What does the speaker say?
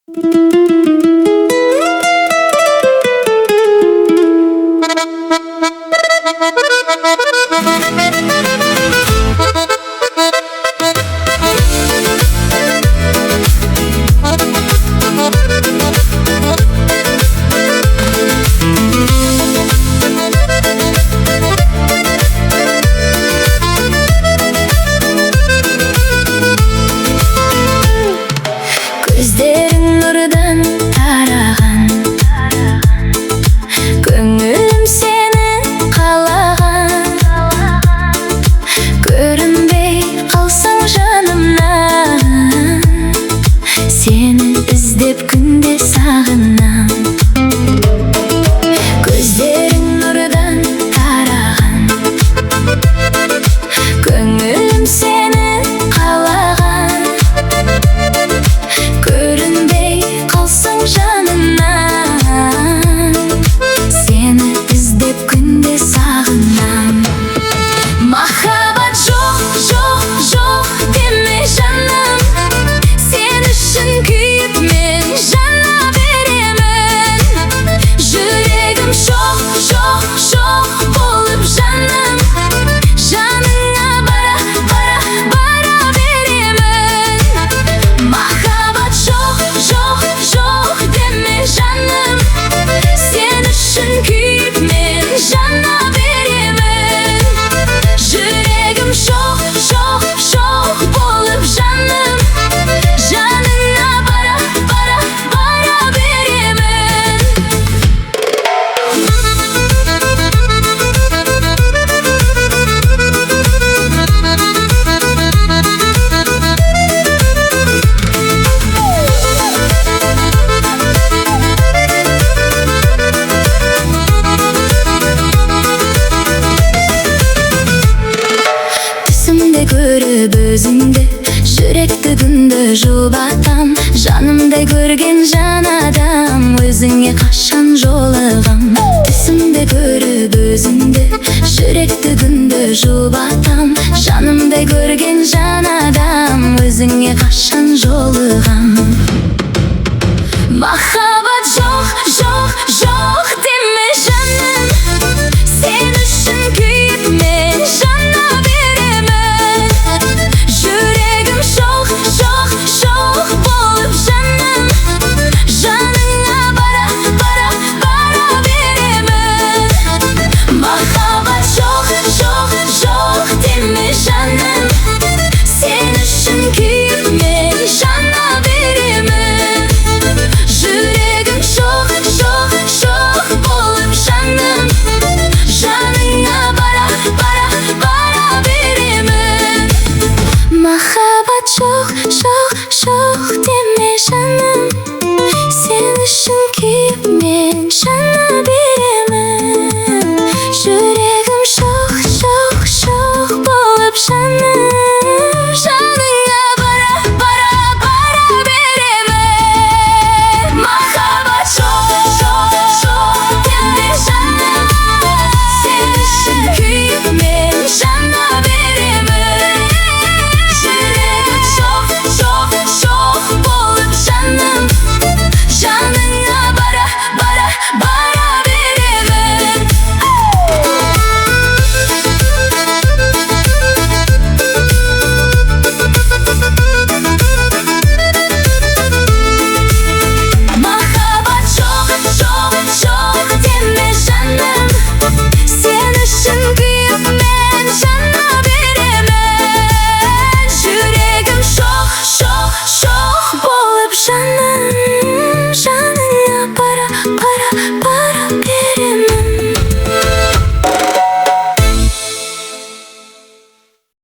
Көздерің нұрдан тараған, көңілім сені қалаған. Көрінбей қалсаң жанымнан, сені іздеп күнде сағынам. Көздерің нұрдан тараған, көңілім сені қалаған. Көрінбей қалсаң жанымнан, сені іздеп күнде сағынам. Махаббат жоқ, жоқ, жоқ деме, жаным. Сен үшін күйіп мен жана беремін. Жүрегім шоқ, шоқ, шоқ болып, жаным, жаныңа бара, бара, бара беремін. Махаббат жоқ, жоқ, жоқ деме, жаным. Сен үшін күйіп мен жана беремін. Жүрегім шоқ, шоқ, шоқ болып, жаным, жаныңа бара, бара, бара беремін. Түсімде көріп өзіңді, жүректі күнде жұбатам. Жанымдай көрген жан адам, өзіңе қашан жолығам? Түсімде көріп өзіңді, жүректі күнде жұбатам. Жанымдай көрген жан адам, өзіңе қашан